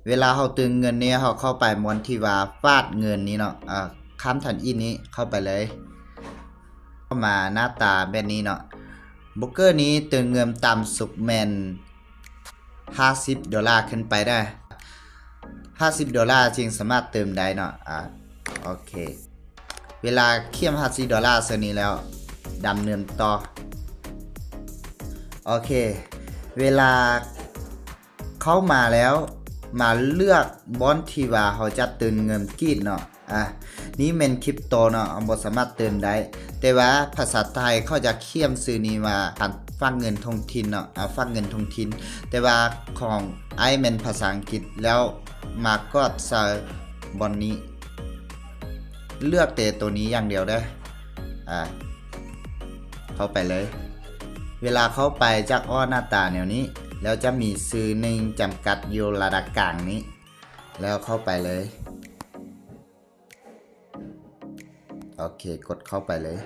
ເວລາເຮົາຕື່ມເງິນນີ້ ເຮົາເຂົ້າໄປບ່ອນທີ່ວ່າຝາກເງິນນີ້ເນາະ ອາ ຂ້າມທາງອີກນີ້ ເຂົ້າໄປເລີຍ. ເຂົ້າມາໜ້າຕາແບບນີ້ເນາະ. ໂບຣກເກີນີ້ຕື່ມເງິນຕ່ຳສຸດແມ່ນຫ້າສິບໂດລາຂຶ້ນໄປເດີ້. ຫ້າສິບໂດລາຈຶ່ງສາມາດຕື່ມໄດ້ເນາະ. ອາ ໂອເຄ. ເວລາຂຽນຫ້າສິບໂດລາເຊິ່ງນີ້ແລ້ວ ດຳເນີນຕໍ່. ໂອເຄ. ເວລາ ເຂົ້າມາແລ້ວ ມາເລືອກບ່ອນທີ່ວ່າເຮົາຈະຕື່ມເງິນກີບເນາະ. ອາ ນີ້ແມ່ນຄຣິບໂຕເນາະ ເຮົາບໍ່ສາມາດຕື່ມໄດ້. ແຕ່ວ່າພາສາໄທເຂົາຈະຂຽນຊື່ນີ້ວ່າ ການຝາກເງິນທ້ອງຖິ່ນເນາະ ອາ ຝາກເງິນທ້ອງຖິ່ນ. ແຕ່ວ່າຂອງອ້າຍແມ່ນພາສາອັງກິດ ແລ້ວມາກວດໃສ່ບ່ອນນີ້ ເລືອກແຕ່ໂຕນີ້ຢ່າງດຽວເດີ້. ອາ ເຂົ້າໄປເລີຍ. ເວລາເຂົ້າໄປຈະອອກໜ້າຕາແນວນີ້ ແລ້ວຈະມີຊື່ໜຶ່ງຈຳກັດຢູ່ລະດັບກາງນີ້ ແລ້ວເຂົ້າໄປເລີຍ. ໂອເຄ ກົດເຂົ້າໄປເລີຍ.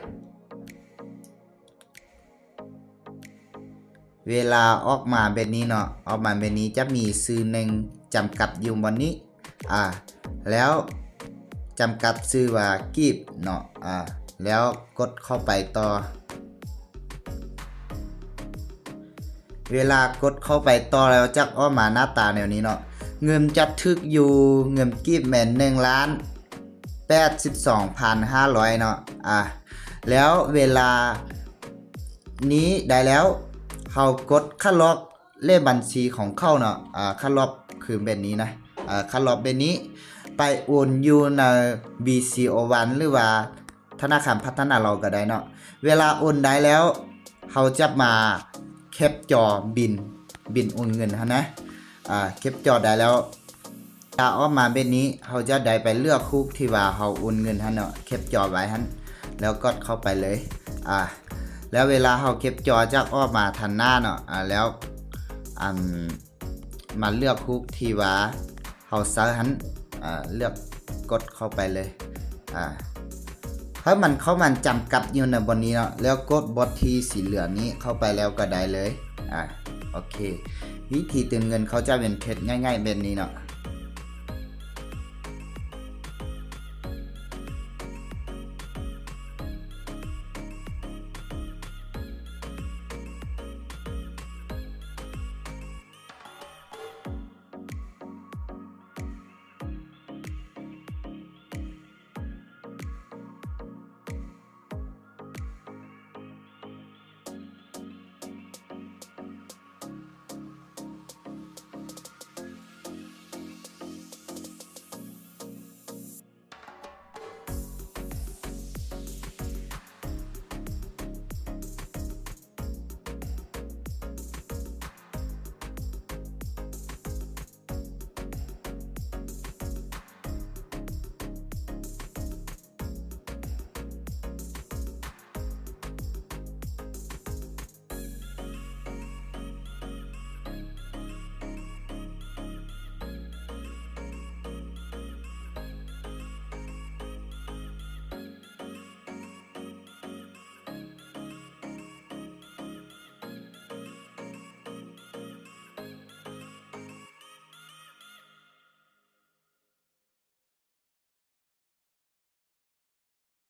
ເວລາອອກມາແບບນີ້ເນາະ ອອກມາແບບນີ້ຈະມີຊື່ໜຶ່ງຈຳກັດຢູ່ບ່ອນນີ້ ອາ ແລ້ວຈຳກັດຊື່ວ່າກີບເນາະ ອາ ແລ້ວກົດເຂົ້າໄປຕໍ່. ເວລາກົດເຂົ້າໄປຕໍ່ແລ້ວຈະອອກມາໜ້າຕາແນວນີ້ເນາະ. ເງິນຈະຖືກຢູ່ເງິນກີບແມ່ນໜຶ່ງລ້ານແປດສິບສອງພັນຫ້າຮ້ອຍເນາະ ອາ ແລ້ວເວລານີ້ໄດ້ແລ້ວ ເຮົາກົດຄັດລອກເລກບັນຊີຂອງເຂົາເນາະ ອາ ຄັດລອກຄືແບບນີ້ນະ ອາ ຄັດລອກແບບນີ້ ໄປໂອນຢູ່ໃນ ບີຊີໂອວັນ ຫຼື ວ່າ ທະນາຄານພັດທະນາລາວກໍໄດ້ເນາະ. ເວລາໂອນໄດ້ແລ້ວ ເຮົາຈະມາແຄັບຈໍບິນ ບິນໂອນເງິນຫັ້ນນະ ອາ ແຄັບຈໍໄດ້ແລ້ວ ຈະອອກມາແບບນີ້ ເຮົາຈະໄດ້ໄປເລືອກຮູບທີ່ວ່າເຮົາໂອນເງິນຫັ້ນເນາະ ແຄັບຈໍໄວ້ຫັ້ນ ແລ້ວກົດເຂົ້າໄປເລີຍ ອາ ແລ້ວເວລາເຮົາແຄັບຈໍຈະອອກມາທາງໜ້າເນາະ ອາ ແລ້ວ ອັນ ມາເລືອກຮູບທີ່ວ່າເຮົາໃຊ້ຫັ້ນ ອາ ເລືອກ ກົດເຂົ້າໄປເລີຍ ອາ ໃຫ້ມັນເຂົ້າມາຈຳກັດຢູ່ໃນບ່ອນນີ້ເນາະ ແລ້ວກົດບ່ອນທີ່ສີເຫຼືອງນີ້ເຂົ້າໄປແລ້ວກໍໄດ້ເລີຍ ອາ ໂອເຄ. ວິທີຕື່ມເງິນເຂົາຈະເປັນເຮັດງ່າຍໆແບບນີ້ເນາະ